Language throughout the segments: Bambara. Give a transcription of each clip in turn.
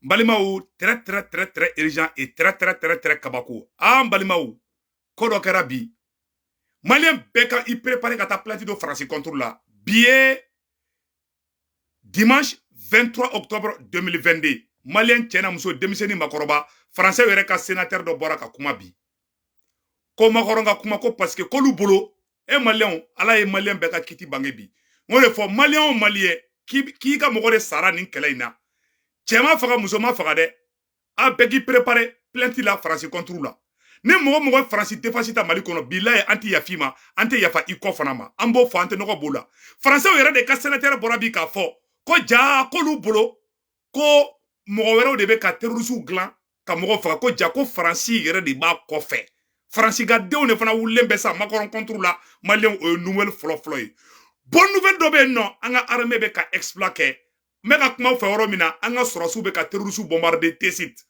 N balimaw, très très très très urgent et très très très très kabako. Ah, n balimaw, ko dɔ kɛra bi. Malien bɛɛ ka i préparer ka taa plainte don Faransi contre la. Bi ye dimanche 23 octobre 2022. Malien cɛ n'a muso, denmisɛnnin, makɔrɔba, Français yɛrɛ ka sénateur dɔ bɔra ka kuma bi. Ko Macron ka kuma ko parce que k'olu bolo e Malienw, Ala ye Malien bɛɛ ka kiti bange bi. N k'o de fɔ Malien o Malien k'i ka mɔgɔ de sara nin kɛlɛ in na. Cɛ ma faga, muso ma faga dɛ. A bɛɛ k'i préparer plainte la Faransi contre la. Ni mɔgɔ mɔgɔ ye Faransi défense ta Mali kɔnɔ, bilayi, an tɛ yafa i ma, an tɛ yafa i kɔ fana ma. An b'o fɔ, an tɛ nɔgɔ b'o la. Français yɛrɛ de ka sénateur bɔra bi k'a fɔ ko ja k'olu bolo ko mɔgɔ wɛrɛw de bɛ ka terroristes dilan ka mɔgɔw faga, ko ja ko Faransi yɛrɛ de b'a kɔfɛ. Faransi ka denw de fana wulilen bɛ sa Macron contre la. Malien, o ye nouvelle fɔlɔ fɔlɔ ye. Bonne nouvelle dɔ bɛ yen nɔ, an ka armée bɛ ka exploit kɛ. N bɛ ka kuma fɛ yɔrɔ min na, an ka sɔrɔsiw bɛ ka terroristes bombarder Tessit.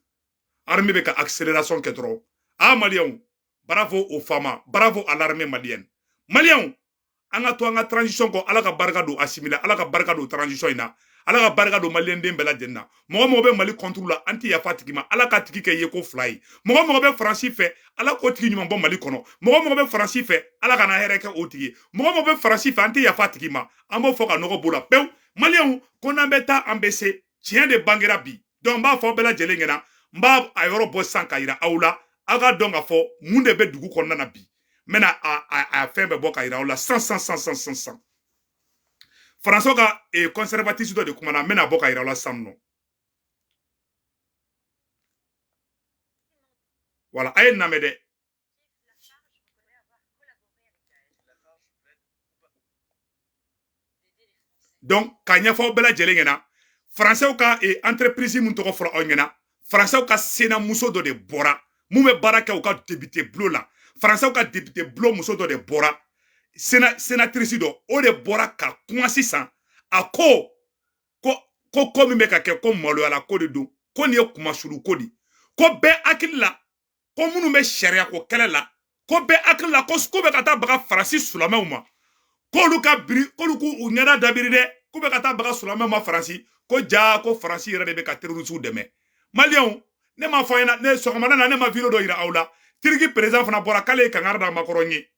Armée bɛ ka accélération kɛ dɔrɔn. Ah, Malienw, bravo aux FAMa, bravo à l'armée malienne. Malienw, an ka to an ka transition kɔ. Ala ka barika don Assimi la, Ala ka barika don transition in na, Ala ka barika don Malien den bɛɛ lajɛlen na. Mɔgɔ mɔgɔ bɛ Mali contre la, an tɛ yafa tigi ma. Ala ka tigi kɛ ye ko fila ye. Mɔgɔ mɔgɔ bɛ Faransi fɛ, Ala k'o tigi ɲuman bɔ Mali kɔnɔ. Mɔgɔ mɔgɔ bɛ Faransi fɛ, Ala kana hɛrɛ kɛ o tigi ye. Mɔgɔ mɔgɔ bɛ Faransi fɛ, an tɛ yafa tigi ma. An b'o fɔ ka nɔgɔ b'o la pewu. Malienw, ko n'an bɛ taa, an bɛ se. Tiɲɛ de bangera bi. Donc n b'a fɔ aw bɛɛ lajɛlen ɲɛna, n b'a a yɔrɔ bɔ sisan ka yira aw la, aw ka dɔn k'a fɔ mun de bɛ dugu kɔnɔna na bi. N bɛna a fɛn bɛɛ bɔ ka yira aw la san san san san san san. Faransiw ka conservatrice dɔ de kumana, n bɛna bɔ ka yira aw la sisan nɔ. Voilà, a ye lamɛn dɛ. Donc k'a ɲɛfɔ aw bɛɛ lajɛlen ɲɛna, Faransiw ka entreprise mun tɔgɔ fɔra aw ɲɛna, Faransiw ka sénat muso dɔ de bɔra mun bɛ baara kɛ u ka député bulon la. Faransiw ka député bulon muso dɔ de bɔra, sénatrice dɔ, o de bɔra ka kuma sisan. A ko ko ko min bɛ ka kɛ, ko maloyala ko de don, ko nin ye kumasulu ko de, ko bɛɛ hakili la ko minnu bɛ sariya ko kɛlɛ la, ko bɛɛ hakili la ko bɛ ka taa baga Faransi silamɛw ma, k'olu ka biri, k'olu k'u ɲɛda dabiri dɛ, k'u bɛ ka taa baga silamɛw ma Faransi, ko ja ko Faransi yɛrɛ de bɛ ka terroristew dɛmɛ. Malienw, ne m'a fɔ a ɲɛna, ne sɔgɔmada na ne ma vidéo dɔ yira aw la. Turki président fana bɔra k'ale ye kangari da Macron ye.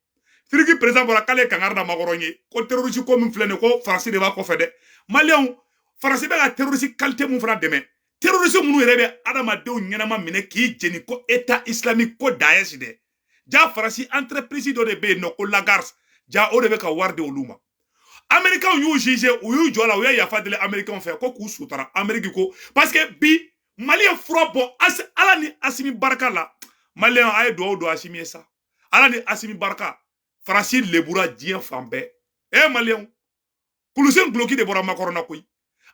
Turki président bɔra k'ale ye kangari da Macron ye ko terroriste ko min filɛ nin ye, ko Faransi de b'a kɔfɛ dɛ. Malienw, Faransi bɛ ka terroriste qualité mun fana dɛmɛ, terroriste minnu yɛrɛ bɛ adamadenw ɲɛnama minɛ k'i jeni, ko État islamique, ko Daesh dɛ. Ja Faransi entreprise dɔ de bɛ yen nɔ ko Lagarde, ja o de bɛ ka wari di olu ma. Américains y'u jugé, u y'u jɔ la, u ye yafa deli Américains fɛ ko k'u sutara. Amérique ko parce que bi Mali ye fura bɔ, Ala ni Assimi barika la. Malien, a ye dugawu don Assimi ye sa. Ala ni Assimi barika, Faransi lebura diɲɛ fan bɛɛ. Eh Malienw, kulusi guloki de bɔra Macron na koyi.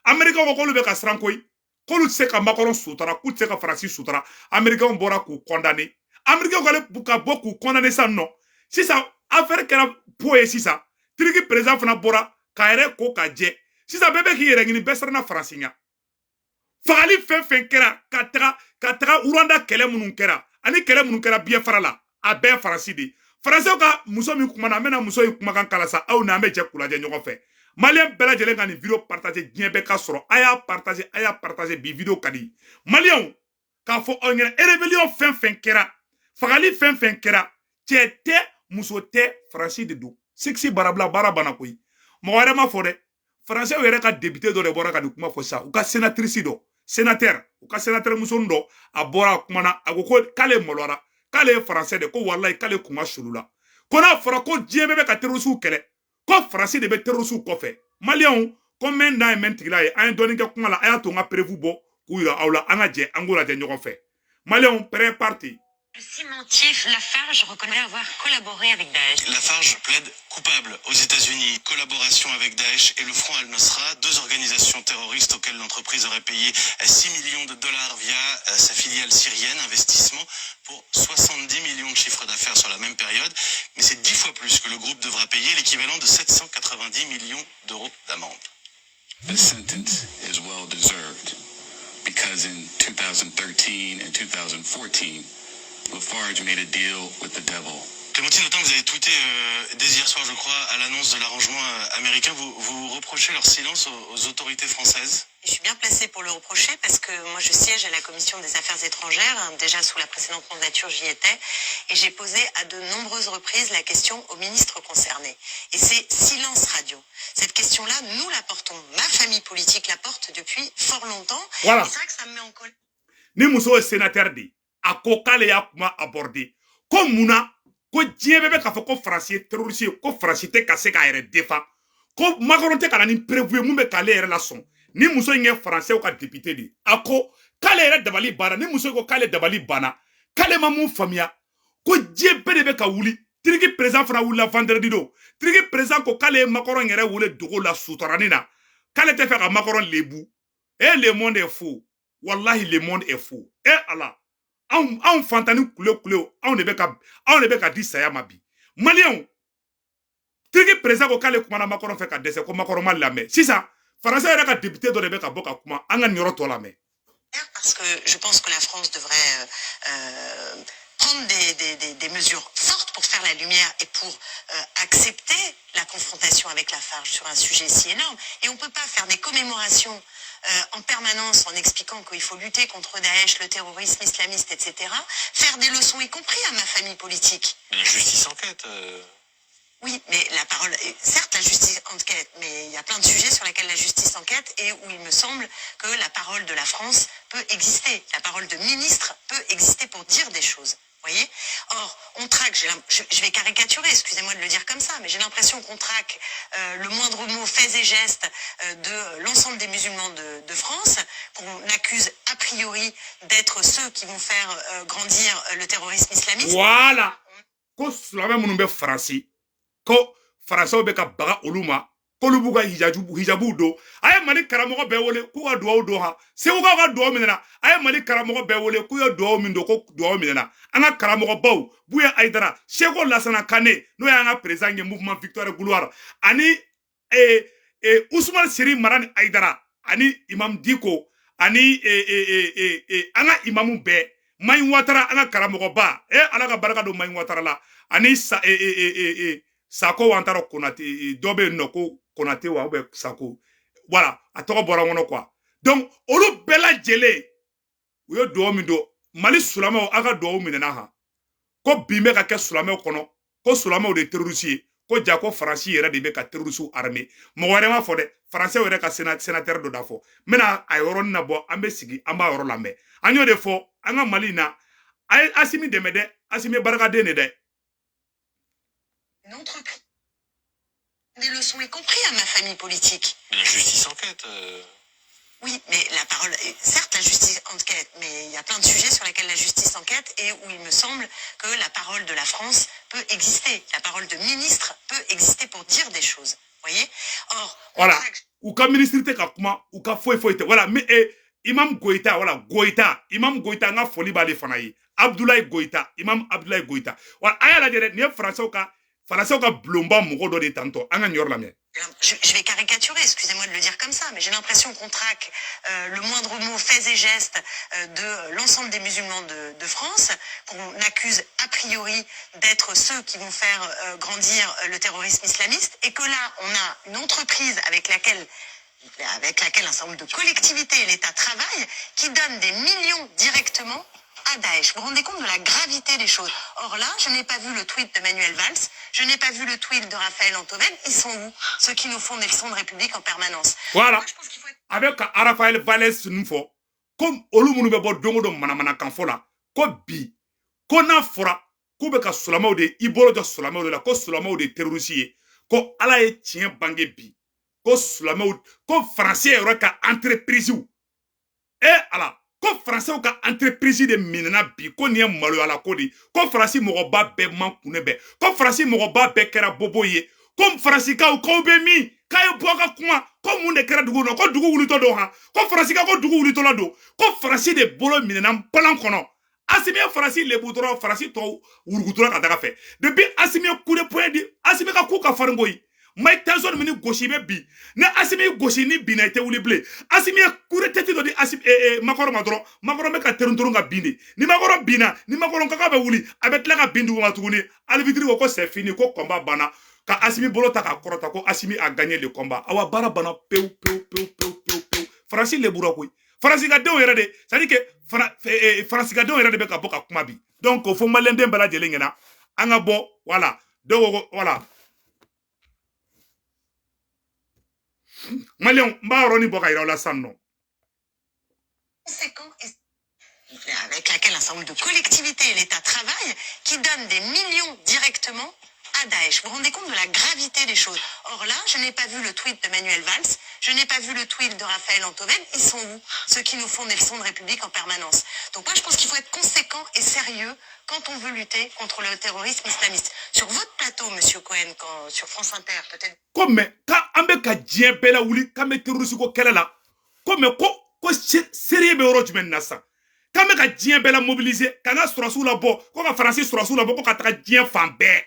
Américains ko k'olu bɛ ka siran koyi, k'olu tɛ se ka Macron sutara, k'u tɛ se ka Faransi sutara. Américains bɔra k'u condamner. Américains k'ale ka bɔ k'u condamner sisan nɔ. Sisan affaire kɛra po ye sisan. Turki président fana bɔra k'a yɛrɛ ko ka jɛ. Sisan bɛɛ bɛ k'i yɛrɛ ɲini, bɛɛ siranna Faransi ɲɛ. Fagali fɛn fɛn kɛra ka taga Rwanda, kɛlɛ minnu kɛra ani kɛlɛ minnu kɛra Biafra la, a bɛɛ Faransi de. Faransiw ka muso min kumana, an bɛna muso in kumakan kala sa, aw n'an bɛ jɛ k'u lajɛ ɲɔgɔn fɛ. Malien bɛɛ lajɛlen ka nin vidéo partager, diɲɛ bɛɛ ka sɔrɔ. A y'a partager, a y'a partager, bi vidéo ka di. Malienw, k'a fɔ aw ɲɛna, rébellion fɛn fɛn kɛra, fagali fɛn fɛn kɛra, cɛ tɛ, muso tɛ, Faransi de don. Siksi barabila baara banna koyi. Mɔgɔ wɛrɛ ma fɔ dɛ. Faransiw yɛrɛ ka député dɔ de bɔra ka nin kuma fɔ sisan. U ka sénatrice dɔ, sénateur, u ka sénateur muso dɔ, a bɔra a kumana, a ko ko k'ale maloyara, k'ale ye Faransɛ de, ko walayi k'ale kun ka sulu la, ko n'a fɔra ko diɲɛ bɛɛ bɛ ka terroristew kɛlɛ, ko Faransi de bɛ terroristew kɔfɛ. Malienw, ko mɛn dan ye mɛn tigila ye. An ye dɔɔnin kɛ kuma la, a y'a to n ka preuve bɔ k'u yira aw la, an ka jɛ an k'u lajɛ ɲɔgɔn fɛ. Malienw, prêt, parti. Le cimentier Lafarge reconnaît avoir collaboré avec Daesh. Lafarge plaide coupable aux États-Unis. Collaboration avec Daesh et le Front al-Nosra, deux organisations terroristes auxquelles l'entreprise aurait payé 6 millions de dollars via sa filiale syrienne. Investissement pour 70 millions de chiffres d'affaires sur la même période. Mais c'est 10 fois plus que le groupe devra payer, l'équivalent de 790 millions d'euros d'amende. The sentence is well deserved because in 2013 and 2014, Lafarge made a deal with the devil. Clémentine Autain, vous avez tweeté dès hier soir, je crois, à l'annonce de l'arrangement américain. Vous, vous reprochez leur silence aux autorités françaises. Et je suis bien placée pour le reprocher parce que moi je siège à la commission des affaires étrangères, hein, déjà sous la précédente mandature j'y étais, et j'ai posé à de nombreuses reprises la question au ministre concerné. Et c'est silence radio. Cette question-là, nous la portons, ma famille politique la porte depuis fort longtemps. Voilà. Et c'est vrai que ça me met en colère. Ni muso ye sénateur de, a ko k'ale y'a kuma aborder ko munna ko diɲɛ bɛɛ bɛ k'a fɔ ko Faransi ye terroriste ye, ko Faransi tɛ ka se k'a yɛrɛ défend, ko Macron tɛ ka na ni preuve ye mun bɛ k'ale yɛrɛ lasɔn. Ni muso in ye Faransɛw ka député de, a ko k'ale yɛrɛ dabali banna. Ni muso ko k'ale dabali banna, k'ale ma mun faamuya, ko diɲɛ bɛɛ de bɛ ka wuli. Turki président fana wulila vendredi don. Turki président ko k'ale ye Macron yɛrɛ wele dogo la sutarani na, k'ale tɛ fɛ ka Macron lebu. Eh, le monde est fou, wallahi, le monde est fou. Eh Ala, anw fantani kule kule, anw de bɛ ka di saya ma bi. Maliyɛnw, Turki président ko k'ale kumana Macron fɛ ka dɛsɛ, ko Macron ma lamɛn. Sisan Faransa yɛrɛ ka député dɔ de bɛ ka bɔ ka kuma. An ka nin yɔrɔ tɔ lamɛn. Parce que je pense que la France devrait prendre des mesures fortes pour faire la lumière et pour accepter la confrontation avec Lafarge sur un sujet si énorme. Et on ne peut pas faire des commémorations en permanence en expliquant qu'il faut lutter contre Daesh, le terrorisme islamiste, etc. Faire des leçons, y compris à ma famille politique. La justice enquête. Oui, mais la parole, certes, la justice enquête, mais il y a plein de sujets sur lesquels la justice enquête et où il me semble que la parole de la France peut exister. La parole de ministre peut exister pour dire des choses. Voyez. Or, on traque, je vais caricaturer, excusez-moi de le dire comme ça, mais j'ai l'impression qu'on traque le moindre mot, faits et gestes de l'ensemble des musulmans de France, qu'on accuse a priori d'être ceux qui vont faire grandir le terrorisme islamiste. Voilà. Ko silamɛ minnu bɛ Faransi, ko Faransɛw bɛ ka baga olu ma, k'olu b'u ka hijabuw don. A ye Mali karamɔgɔ bɛɛ wele k'u ka duwawu don. Han, Segukaw ka duwawu minɛna. A ye Mali karamɔgɔ bɛɛ wele k'u ye duwawu min don, ko duwawu minɛna. An ka karamɔgɔbaw, Buye Ayidara, Seko Lasana Kane, n'o y'an ka président ye, Mouvement Victoire Gloire, ani Usumani Seri Marani Ayidara, ani Imam Diko, ani an ka imamu bɛɛ, Mayi Watara, an ka karamɔgɔba. Ala ka barika don Mayi Watara la. Ani sa Sako Wantara Konate dɔ bɛ yen nɔ, ko Konate wa, ou bien Sako, voilà, a tɔgɔ bɔra n kɔnɔ quoi. Donc olu bɛɛ lajɛlen, u ye duwawu min don, Mali silamɛw, aw ka duwawu minɛna. Han, ko bin bɛ ka kɛ silamɛw kɔnɔ, ko silamɛw de ye terroriste ye, ko ja ko Faransi yɛrɛ de bɛ ka terroriste armé. Mɔgɔ wɛrɛ ma fɔ dɛ, Faransɛw yɛrɛ ka sénateur dɔ da fɔ. N bɛna a yɔrɔnin nabɔ, an bɛ sigi, an b'a yɔrɔ lamɛn. An y'o de fɔ an ka Mali in na, a ye Asimi dɛmɛ dɛ, Asimi ye barikaden de dɛ. Une entreprise. Des leçons, y compris à ma famille politique. La justice enquête. Oui, mais la parole, certes, la justice enquête, mais il y a plein de sujets sur lesquels la justice enquête et où il me semble que la parole de la France peut exister. La parole de ministre peut exister pour dire des choses. Voyez. Or, on Voilà. traque U ka ministre tɛ ka kuma, u ka foyi foyi tɛ. Voilà, mais Imam Goïta, voilà, Goïta, Imam Goïta, n ka foli b'ale fana ye. Abdoulaye Goïta, Imam Abdoulaye Goïta. Voilà, a y'a lajɛ dɛ, nin ye Faransɛw ka bulonba mɔgɔ dɔ de tantɔ. An ka nin yɔrɔ lamɛn. Je vais caricaturer, excusez-moi de le dire comme ça, mais j'ai l'impression qu'on traque le moindre mot, faits et gestes de l'ensemble des musulmans de France, qu'on accuse a priori d'être ceux qui vont faire grandir le terrorisme islamiste, et que là, on a une entreprise avec laquelle un certain nombre de collectivités et l'État travaillent, qui donne des millions directement à Daesh. Vous vous rendez compte de la gravité des choses? Or là, je n'ai pas vu le tweet de Manuel Valls, je n'ai pas vu le tweet de Raphaël Enthoven. Ils sont où, ceux qui nous font des leçons de République en permanence? Voilà. Moi, je pense qu'il faut être A bɛ ka Raphaël Valls ninnu fɔ ko olu minnu bɛ bɔ don o don manamanakan fɔ la, ko bi ko n'a fɔra k'u bɛ ka silamɛw de i bolo jɔ silamɛw de la, ko silamɛw de ye terroriste ye, ko Ala ye tiɲɛ bange bi, ko silamɛw, ko Faransi yɛrɛ ka entreprise, e Ala, ko Faransɛw ka entreprise de minɛna bi, ko nin ye maloyala ko de, ko Faransi mɔgɔba bɛɛ man kunne bɛɛ, ko Faransi mɔgɔba bɛɛ kɛra bobo ye, ko Faransikaw k'aw bɛ min, k'a ye bɔ ka kuma, ko mun de kɛra dugu kɔnɔ, ko dugu wulitɔ don. Han, ko Faransika, ko dugu wulitɔla don, ko Faransi de bolo minɛna balan kɔnɔ. Asimi ye Faransi lebu dɔrɔn, Faransi tɔw wurukutura ka taga fɛ. Depuis Asimi ye coup de poing di, Asimi ka coup ka farin koyi. Mike Tyson min gosi i bɛ bin, ni Asimi gosi ni binna, i tɛ wuli bilen. Asimi ye coup de tête dɔ di Asimi Macron ma dɔrɔn, Macron bɛ ka terun terun ka bin de. Ni Macron binna, ni Macron kaka bɛ wuli, a bɛ tila ka bin duguma tuguni. Arbitre ko ko c'est fini, ko combat banna. Ka Assimi bolo ta k'a kɔrɔta ko Assimi a gagné le combat. Awa, baara banna pewu pewu pewu pewu pewu pewu. Faransi lebura koyi. Faransi ka denw yɛrɛ de, c'est à dire que Faransi ka denw yɛrɛ de bɛ ka bɔ ka kuma bi. Donc k'o fɔ maliyɛnden bɛɛ lajɛlen ɲɛna, an ka bɔ, voilà. Dɔw ko voilà, maliyɛnw, n b'a yɔrɔnin bɔ ka yira aw la sisan nɔ. Avec laquelle un certain nombre de collectivités et l'État travaillent, qui donnent des millions directement à Daesh. Vous vous rendez compte de la gravité des choses? Or là, je n'ai pas vu le tweet de Manuel Valls, je n'ai pas vu le tweet de Raphaël Enthoven. Ils sont où, ceux qui nous font des leçons de République en permanence? Donc moi, je pense qu'il faut être conséquent et sérieux quand on veut lutter contre le terrorisme islamiste. Sur votre plateau, Monsieur Cohen, quand, sur France Inter, peut-être... Ko mais k'an bɛ ka diɲɛ bɛɛ lawuli k'an bɛ terroriste ko kɛlɛ la, ko mais ko sérieux bɛ yɔrɔ jumɛn na sisan? K'an bɛ ka diɲɛ bɛɛ la mobiliser, k'an ka sɔrɔsiw labɔ, ko ka Faransi sɔrɔsiw labɔ, ko ka taga diɲɛ fan bɛɛ.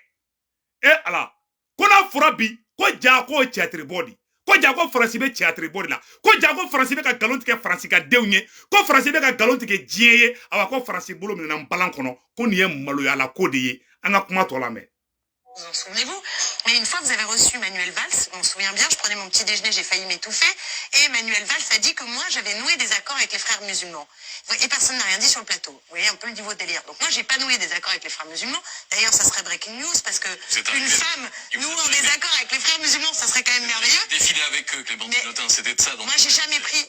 E ala, ko n'a fɔra bi ko ja k'o ye théâtre bɔ de, ko ja ko Faransi bɛ théâtre bɔ de la, ko ja ko Faransi bɛ ka nkalon tigɛ Faransi ka denw ye, ko Faransi bɛ ka nkalon tigɛ diɲɛ ye. Awa, ko Faransi bolo minɛna balan kɔnɔ, ko nin ye maloyala ko de ye. An ka kuma tɔ lamɛn. Vous en souvenez-vous? Mais une fois, vous avez reçu Manuel Valls, je m'en souviens bien, je prenais mon petit déjeuner, j'ai failli m'étouffer, et Manuel Valls a dit que moi, j'avais noué des accords avec les frères musulmans. Et personne n'a rien dit sur le plateau. Vous voyez un peu le niveau de délire. Donc moi, j'ai pas noué des accords avec les frères musulmans. D'ailleurs, ça serait breaking news, parce que une femme nouant des accords avec les frères musulmans, ça serait quand même merveilleux. Défiler avec eux, Clémentine Autain, c'était de ça. Donc moi, j'ai jamais pris,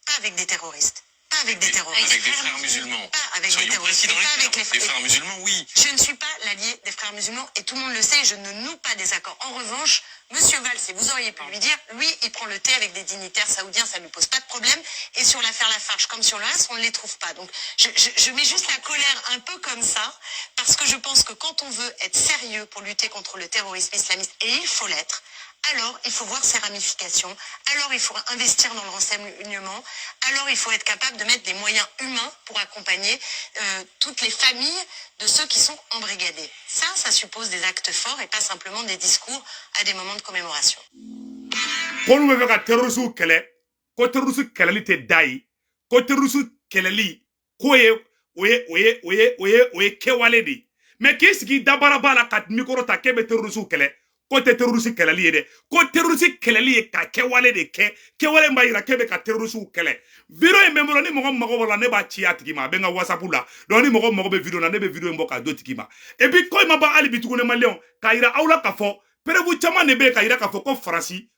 pas avec des terroristes. Pas avec des terroristes. Avec des frères musulmans. Pas avec Soyons des terroristes. précis dans Pas les avec les termes. Des frères musulmans, oui. Je ne suis pas l'allié des frères musulmans et tout le monde le sait, je ne noue pas des accords. En revanche, Monsieur Valls, et vous auriez pu lui dire, lui, il prend le thé avec des dignitaires saoudiens, ça ne lui pose pas de problème. Et sur l'affaire Lafarge, comme sur le reste, on ne les trouve pas. Donc, je mets juste la colère un peu comme ça, parce que je pense que quand on veut être sérieux pour lutter contre le terrorisme islamiste, et il faut l'être, alors il faut voir ses ramifications, alors il faut investir dans le renseignement, alors il faut être capable de mettre des moyens humains pour accompagner toutes les familles de ceux qui sont embrigadés. Ça suppose des actes forts et pas simplement des discours à des moments de commémoration. Ko n'u bɛ fɛ ka terroriste kɛlɛ, ko terroriste kɛlɛli tɛ da ye, ko terroriste kɛlɛli k'o ye o ye o ye o ye o ye o ye kɛwale de ye. Mais k'i sigi dabaraba la ka micro ta k'e bɛ terroriste kɛlɛ, ko tɛ terroriste kɛlɛli ye dɛ, ko terroriste kɛlɛli ye ka kɛwale de kɛ, kɛwale b'a yira k'e bɛ ka terroriste kɛlɛ. Vidéo in bɛ n bolo, ni mɔgɔ mago b'o la, ne b'a ci a tigi ma, a bɛ n ka WhatsApp la. Donc ni mɔgɔ mago bɛ vidéo la, ne bɛ vidéo in bɔ k'a d'o tigi ma. Et puis ko in ma ban hali bi tuguni, maliyɛnw, k'a yira aw la k'a fɔ preuve caman de bɛ yen k'a yira k'a fɔ ko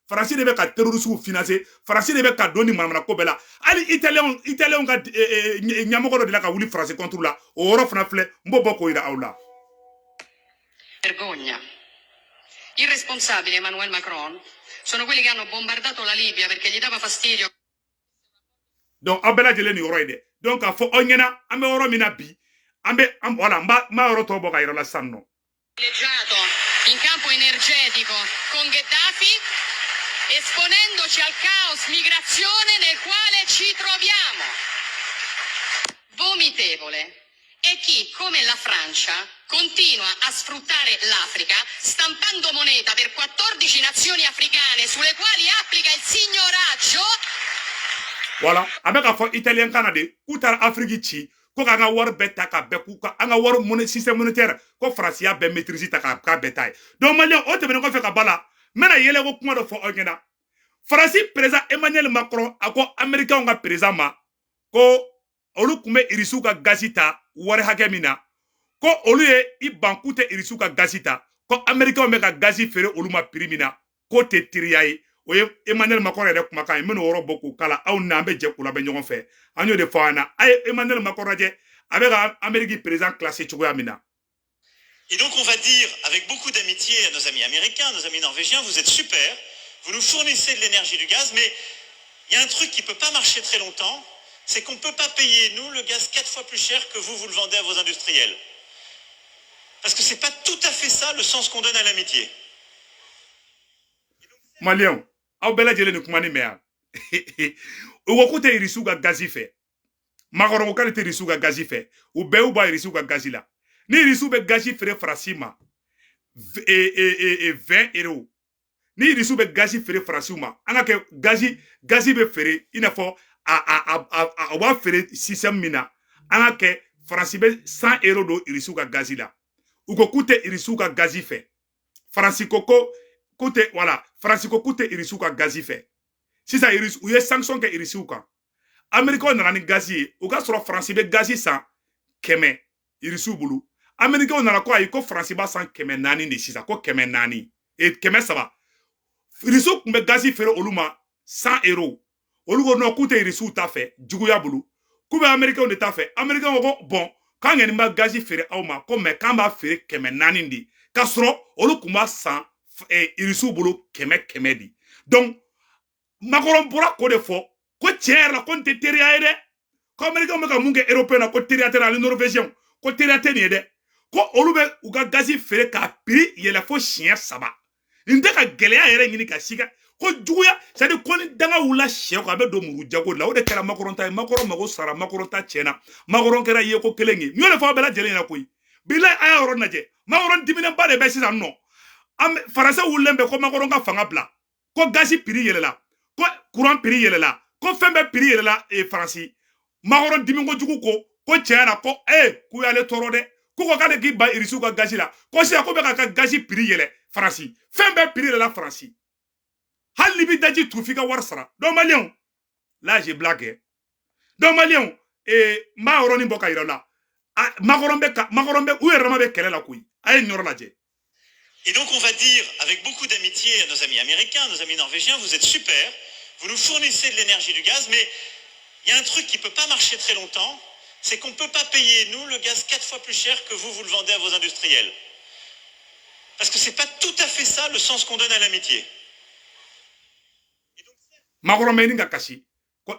Faransi de bɛ ka terroriste financer, Faransi de bɛ ka don ni manamana ko bɛɛ la. Hali italiyɛnw ka ɲɛmɔgɔ dɔ de la ka wuli Faransi contre la, o yɔrɔ fana filɛ, n b'o bɔ k'o yira aw la. Vergogna. I responsabili, Emmanuel Macron, sono quelli che hanno bombardato la Libia perché gli dava fastidio. Donc aw bɛɛ lajɛlen nin yɔrɔ ye dɛ. Donc k'a fɔ aw ɲɛna, an bɛ yɔrɔ min na bi, an bɛ an voilà, n b'a yɔrɔ tɔ bɔ ka yira la sisan nɔ. Privilegiato in campo energetico con Gheddafi, esponendoci al caos migrazione nel quale ci troviamo. Vomitevole è chi, come la Francia, continua a sfruttare l'Africa stampando moneta per 14 nazioni africane sulle quali applica il signoraggio. Voilà, a bɛ k'a fɔ italien kan na de, k'u taara Afiriki ci, ko k'an ka wari bɛɛ ta ka bɛɛ k'u ka an ka wari monnaie système monétaire, ko Faransi y'a bɛɛ maîtrise ta k'a bɛɛ ta ye. Donc maliyɛn, o tɛmɛnen kɔfɛ ka ba la, n bɛna yɛlɛ ko kuma dɔ fɔ aw ɲɛna. Faransi président Emmanuel Macron a ko américain ka président ma ko olu tun bɛ irisiw ka gazi ta wari hakɛ min na, ko olu ye i ban k'u tɛ irisiw ka gazi ta, ko américain bɛ ka gazi feere olu ma prix min na, k'o tɛ teriya ye. O ye Emmanuel Macron yɛrɛ kumakan ye. N bɛna o yɔrɔ bɔ k'o kala aw n'an bɛ jɛ k'u labɛn ɲɔgɔn fɛ. An y'o de fɔ an ɲɛna. A ye Emmanuel Macron lajɛ, a bɛ ka Amérique président classé cogoya min na. Et donc on va dire avec beaucoup d'amitié à nos amis américains, à nos amis norvégiens, vous êtes super, vous nous fournissez de l'énergie, du gaz, mais il y a un truc qui ne peut pas marcher très longtemps, c'est qu'on ne peut pas payer, nous, le gaz 4 fois plus cher que vous, vous le vendez à vos industriels. Parce que c'est pas tout à fait ça le sens qu'on donne à l'amitié. Maliyɛnw, aw bɛɛ lajɛlen ni kuma ni mɛn yan. U ko k'u tɛ irisiw ka gazi fɛ. Macron ko k'ale tɛ irisiw ka gazi fɛ. U bɛɛ y'u ba irisiw ka gazi la. Ni irisiw bɛ gazi feere Faransi ma 20 euros, ni irisiw bɛ gazi feere Faransiw ma, an ka kɛ gazi bɛ feere i n'a fɔ a u b'a feere système min na, an ka kɛ Faransi bɛ 100 euros don irisiw ka gazi la. U ko k'u tɛ irisiw ka gazi fɛ. Faransi ko ko k'u tɛ, voilà, Faransi ko k'u tɛ Irisiw ka gazi fɛ. Sisan Irisi, u ye sanction kɛ Irisiw kan. Américains nana ni gazi ye, o ka sɔrɔ Faransi bɛ gazi san 100 Irisiw bolo. Américains nana ko ayi, ko Faransi b'a san 400 de sisan, ko 400 et 300. Irisiw tun bɛ gazi feere olu ma 100 euros. Olu ko non, k'u tɛ Irisiw ta fɛ juguya bolo, k'u bɛ Américains de ta fɛ. Américains ko bon, k'an kɔni b'a gazi feere aw ma ko mais k'an b'a feere 400 de, k'a sɔrɔ olu tun b'a san Irisiw bolo 100 de. Donc Macron bɔra k'o de fɔ ko tiɲɛ yɛrɛ la ko nin tɛ teriya ye dɛ, ko Américains bɛ ka mun kɛ Européen na ko teriya tɛ ani Norvégien ko teriya tɛ nin ye dɛ, ko olu bɛ u ka gazi feere k'a prix yɛlɛ fo siɲɛ 3. Nin tɛ ka gɛlɛya yɛrɛ ɲini ka si ka ko juguya, c'est à dire ko ni danga wulila sɛ kɔ a bɛ don muru jago la. O de kɛra Macron ta ye. Macron mago sara, Macron ta tiɲɛna, Macron kɛra yeko kelen ye. N y'o de fɔ aw bɛɛ lajɛlen ɲɛna koyi. Bilayi, a y'a yɔrɔ lajɛ, Macron diminenba de bɛ sisan nɔ. An Faransɛ wulilen bɛ ko Macron ka fanga bila, ko gazi prix yɛlɛla, ko courant prix yɛlɛla, ko fɛn bɛɛ prix yɛlɛla Faransi. Macron dimi kojugu ko tiɲɛ na ko k'u y'ale tɔɔrɔ dɛ, ko k'ale k'i ban Irisiw ka gazi la, ko sisan ko bɛ k'a ka gazi prix yɛlɛ Faransi, fɛn bɛɛ prix yɛlɛla Faransi. Hali n'i bɛ daji tu f'i ka wari sara. Donc Maliyɛnw, là je blague. Donc Maliyɛnw, n b'a yɔrɔnin bɔ ka yira u la. Macron bɛ u yɛrɛ ma bɛ kɛlɛ la koyi. A ye nin yɔrɔ lajɛ. Et donc on va dire avec beaucoup d'amitié à nos amis américains, à nos amis norvégiens, vous êtes super, vous nous fournissez de l'énergie, du gaz, mais il y a un truc qui ne peut pas marcher très longtemps, c'est qu'on ne peut pas payer, nous, le gaz 4 fois plus cher que vous, vous le vendez à vos industriels. Parce que ce n'est pas tout à fait ça le sens qu'on donne à l'amitié. Macron bɛ ɲini ka kasi ko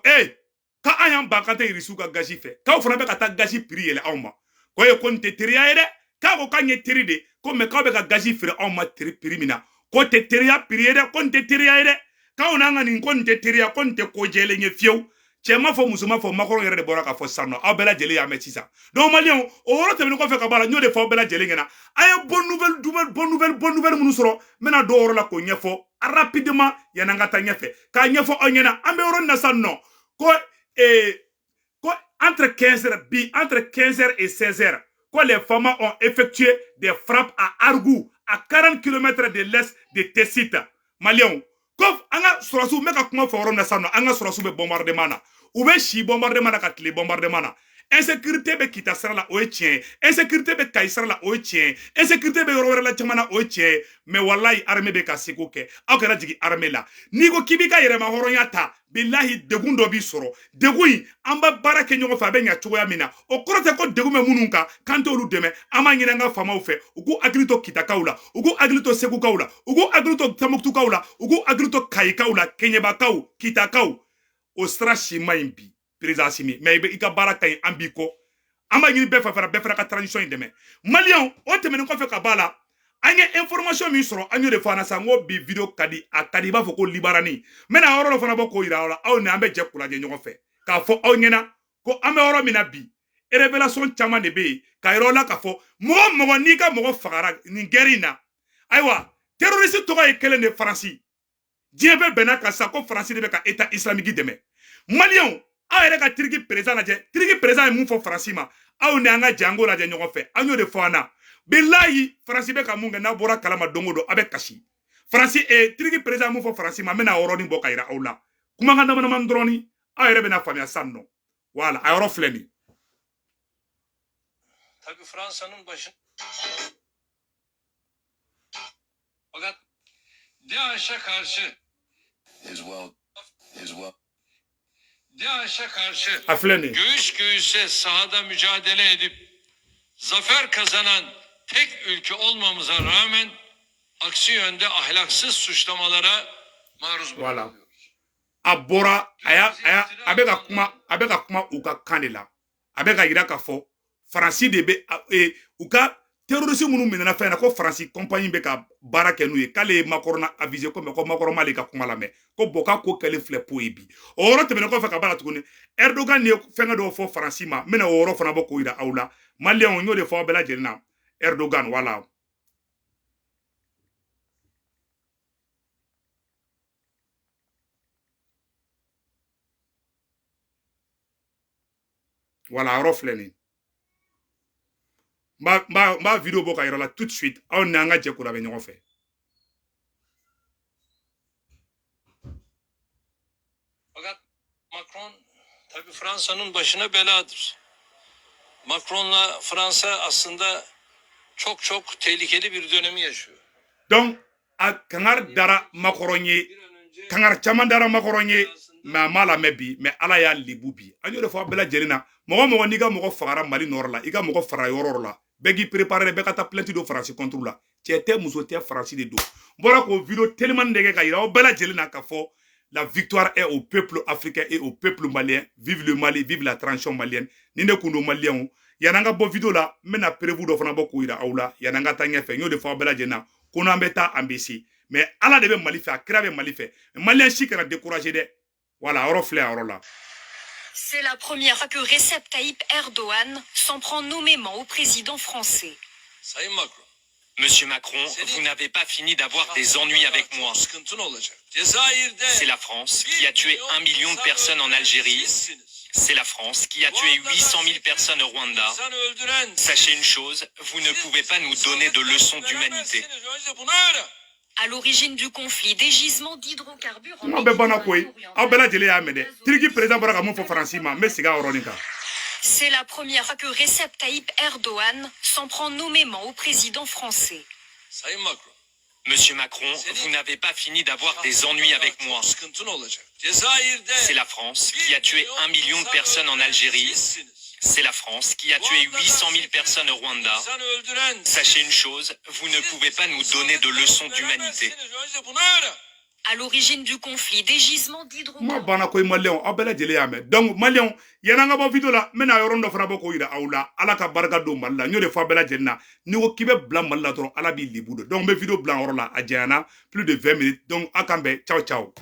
ka an y'an ban k'an tɛ Irisiw ka gazi fɛ, k'aw fana bɛ ka taa gazi prix yɛlɛ anw ma, ko ko nin tɛ teriya ye dɛ, k'a ko k'an ye teri de, ko mais k'aw bɛ ka gazi feere anw ma prix min na, k'o tɛ teriya prix ye dɛ, ko nin tɛ teriya ye dɛ, k'aw n'an ka nin ko nin tɛ teriya, ko nin tɛ ko jɛlen ye fiyewu. Cɛ ma fɔ, muso ma fɔ, Macron yɛrɛ de bɔra k'a fɔ sisan nɔ, aw bɛɛ lajɛlen y'a mɛn sisan. Donc Maliyɛnw, o yɔrɔ tɛmɛnen kɔfɛ ka bɔ a la, n y'o de fɔ aw bɛɛ lajɛlen ɲɛna. A ye bonne nouvelle minnu sɔrɔ, n bɛna don o yɔrɔ la k'o ɲɛfɔ rapidement yan'an ka taa ɲɛfɛ, k'a ɲɛfɔ aw ɲɛna. An bɛ yɔrɔ min na sisan nɔ, ko ko entre 15h bi, entre 15h et 16h, ko les FAMa ont effectué des frappes à Argou, à 40 km de l'est de Tessit. Maliyɛnw, ko an ka sɔrɔsiw, n bɛ ka kuma fɔ yɔrɔ min na sisan nɔ, an ka sɔrɔsiw bɛ bombardement na. U bɛ si bombardement na ka tile bombardement na. Insécurité bɛ Kita sira la, o ye tiɲɛ ye. Insécurité bɛ Kayi sira la, o ye tiɲɛ ye. Insécurité bɛ yɔrɔ wɛrɛ la caman na, o ye tiɲɛ ye. Mais walayi, armée bɛ ka seko kɛ. Aw kana jigin armée la. N'i ko k'i b'i ka yɛrɛma hɔrɔnya ta, bilahi degun dɔ b'i sɔrɔ. Degun in, an bɛ baara kɛ ɲɔgɔn fɛ, a bɛ ɲɛ cogoya min na. O kɔrɔ tɛ ko degun bɛ minnu kan, k'an t'olu dɛmɛ. An b'a ɲini an ka faamaw fɛ, u k'u hakili to Kitakaw la, u k'u hakili to Segukaw la, u k'u hakili to Tɔnbukutukaw la, u k'u hakili to Kayikaw la, Keɲebakaw, Kitakaw. O sira si ma ɲi bi, président Assimi. Mais i ka baara ka ɲi, an b'i kɔ. An b'a ɲini bɛɛ fɛ fana, bɛɛ fana ka transition in dɛmɛ. Maliyɛnw, o tɛmɛnen kɔfɛ ka b'a la, an ye information min sɔrɔ, an y'o de fɔ an na sisan, n ko bi vidéo ka di, a ka di i b'a fɔ ko libarani. N bɛna yɔrɔ dɔ fana bɔ k'o yira aw la, aw ni an bɛ jɛ k'o lajɛ ɲɔgɔn fɛ, k'a fɔ aw ɲɛna ko an bɛ yɔrɔ min na bi, révélation caman de bɛ yen, k'a yira aw la k'a fɔ mɔgɔ mɔgɔ n'i ka mɔgɔ fagara nin guerre in na, ayiwa terroriste tɔgɔ ye kelen de, Faransi. Diɲɛ bɛɛ bɛnna kan sisan ko Faransi de bɛ ka État islamique dɛmɛ. Maliyɛnw, aw yɛrɛ ka Turki président lajɛ, Turki président ye mun fɔ Faransi ma, aw ni an ka jango lajɛ ɲɔgɔn fɛ, an y'o de fɔ an na. Bilahi, Faransi bɛ ka mun kɛ, n'a bɔra kalama don o don, a bɛ kasi. Faransi Turki président mun fɔ Faransi ma, n bɛna yɔrɔnin bɔ ka yira aw la. Kumakan dama dama dɔrɔn, aw yɛrɛ bɛna faamuya sisan nɔ. Voilà, a yɔrɔ filɛ nin. Tabii Fransa'nın başı. Fakat DAEŞ'e karşı DAEŞ'e karşı A filɛ nin. göğüs göğüse sahada mücadele edip zafer kazanan tek ülke olmamıza rağmen aksi yönde ahlaksız suçlamalara maruz Voilà. bırakılıyoruz. A bɔra a y'a a bɛ ka kuma, a bɛ ka kuma u ka kan de la. A bɛ ka yira k'a fɔ Faransi de bɛ u ka terroriste minnu minɛna fɛn na, ko Faransi compagnie bɛ ka baara kɛ n'u ye, k'ale ye Macron na avisé ko mais ko Macron m'ale ka kuma lamɛn, ko bon k'a ko kɛlen filɛ po ye bi. O yɔrɔ tɛmɛnen kɔfɛ ka b'a la tuguni, Erdogan ye fɛnkɛ dɔw fɔ Faransi ma, n bɛna o yɔrɔ fana bɔ k'o yira aw la. Maliyɛnw, n y'o de fɔ aw bɛɛ lajɛlen na. Erdogan, voilà. Voilà, yɔrɔ filɛ nin. N b'a vidéo bɔ ka yira la tout de suite, aw ni an ka jɛ k'o labɛn ɲɔgɔn fɛ. Tabii Fransa'nın başına beladır. Macron'la Fransa aslında çok çok tehlikeli bir dönemi yaşıyor. Donc a kangari dara Macron ye. Bir an önce Kangari caman dara Macron ye, mais a m'a lamɛn bi, mais Ala y'a lebu bi. An y'o de fɔ a bɛɛ lajɛlen na, mɔgɔ mɔgɔ n'i ka mɔgɔ fagara Mali nord la, i ka mɔgɔ fara yɔrɔ la, bɛɛ k'i préparer, bɛɛ ka taa plainte don Faransi contre la. Cɛ tɛ, muso tɛ, Faransi de don. N bɔra k'o vidéo telimani de kɛ ka yira aw bɛɛ lajɛlen na k'a fɔ la victoire est au peuple africain et au peuple malien. Vive le Mali, vive la transition malienne. Ni ne kun don, maliyɛnw, yan'an ka bɔ vidéo la, n bɛna preuve dɔ fana bɔ k'o yira aw la. Yan'an ka taa ɲɛfɛ, n y'o de fɔ aw bɛɛ lajɛlen na ko n'an bɛ taa, an bɛ se, mais Ala de bɛ Mali fɛ, a kira bɛ Mali fɛ. Maliyɛn si kana décourager dɛ. Voilà, yɔrɔ filɛ a yɔrɔ la. C'est la première fois que Recep Tayyip Erdogan s'en prend nommément au président français. Sayın Macron. Monsieur Macron, vous n'avez pas fini d'avoir des ennuis avec moi. Çok sıkıntın olacak. Cezayir'de C'est la France qui a tué 1 million de personnes en Algérie. C'est la France qui a tué 800 000 personnes au Rwanda. İnsan öldüren Sachez une chose, vous ne pouvez pas nous donner de leçons d'humanité. Önce bunu öğren. À l'origine du conflit, des gisements d'hydrocarbures en Kuma bɛɛ banna koyi. Méditerranée Aw bɛɛ lajɛlen y'a mɛn dɛ. Turki président bɔra ka mun fɔ Faransi ma, n bɛ segin a yɔrɔnin kan. C'est la première fois que Recep Tayyip Erdogan s'en prend nommément au président français. Sayın Macron. Monsieur Macron, vous n'avez pas fini d'avoir des ennuis avec moi. Çok sıkıntın olacak. Cezayir'de C'est la France qui a tué 1 million de personnes en Algérie. C'est la France qui a tué 800 000 personnes au Rwanda. İnsan öldüren Sachez une chose, vous ne pouvez pas nous donner de leçons d'humanité. Önce bunu öğren. À l'origine du conflit, des gisements Kuma d'hydrocarbures banna koyi, maliyɛnw, aw bɛɛ lajɛlen y'a mɛn. Donc maliyɛnw, yan'an ka bɔ vidéo la, n bɛna yɔrɔnin dɔ fana bɔ k'o yira aw la. Ala ka barika don Mali la. N y'o de fɔ aw bɛɛ lajɛlen na, n'i ko k'i bɛ bila Mali la dɔrɔn, Ala b'i lebu don. Donc n bɛ vidéo bila yɔrɔ la, a janyana plus de 20 minutes. Donc aw k'an bɛn, ciao ciao.